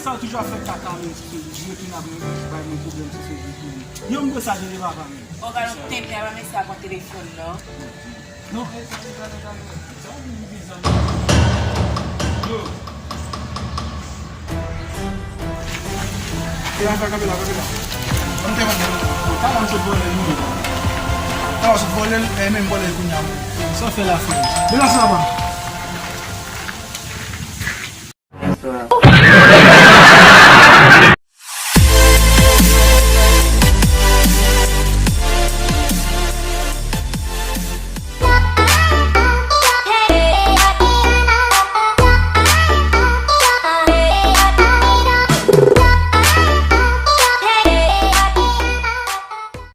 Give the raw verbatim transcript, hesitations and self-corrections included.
Sa w toujou ap fè kaka, men se di yo ki n ap bay mwen pwoblèm sou Facebook, men. Yo, m wè sa de papa, men. O, gade yon tenten, pa mesye a pran telefòn nan. Non, e sa, e sa, e sa, e sa, ou vin vin zanmi. Yo. E a fè kanpe la, kanpe la. An te mande. Talè m sot vòlè l, nou. Talè m sot vòlè l, e menm vòlè l kounye a. Sa w fè la, frè? Melansè apa.